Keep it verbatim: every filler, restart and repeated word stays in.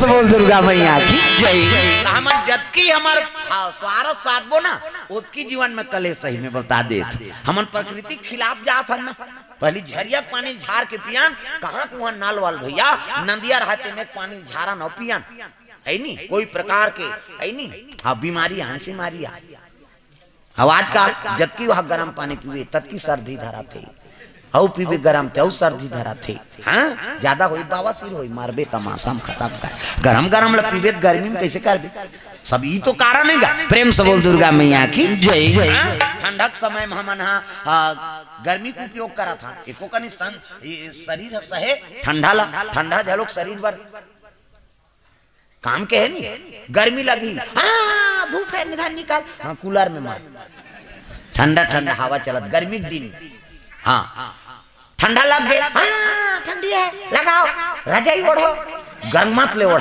बोल दुर्गा मैया की जय। हमन जतकी हमर, हाँ, स्वारथ साधबो ना, ओतकी जीवन में कलेश सही में बता देत। हमन प्रकृति के खिलाफ जात हन ना। पहली झरिया के पानी झार के पियन, कहाँ कुआं नल वाल भैया, नदिया रहते में पानी झारन अउ पियन। है नी कोई प्रकार के, है नी? हाँ, बीमारी, हंसी मारी आ। अब आजकल जतकी वह गरम पानी पीबे, ततकी सर्दी धराथे। अउ पीबे गरम, ते अउ सर्दी धराथे। हाँ, ज्यादा होई, बवासीर होई, मारबे तमाशा में खत्म कर। गरम गरम ल पीबे त गर्मी में कैसे करबे? सब ई तो कारण हे गा। प्रेम से बोल दुर्गा मैया की जय। हाँ, ठंडा के समय में हमन हा, आ, गर्मी के उपयोग करत हा। एको कनी सन, ई शरीर ह सहे ठंडा ला, ठंडा झलोक शरीर बर काम के है नी। गर्मी लगी, हाँ, धूप है, निधान निकाल, हाँ, कूलर में मार, ठंडा ठंडा हवा चलत, गर्मी के दिन। हाँ, ठंडा लग गए, हाँ, ठंडी है, लगाओ, रजाई ओढ़ो, गर्म मत ले ओढ़।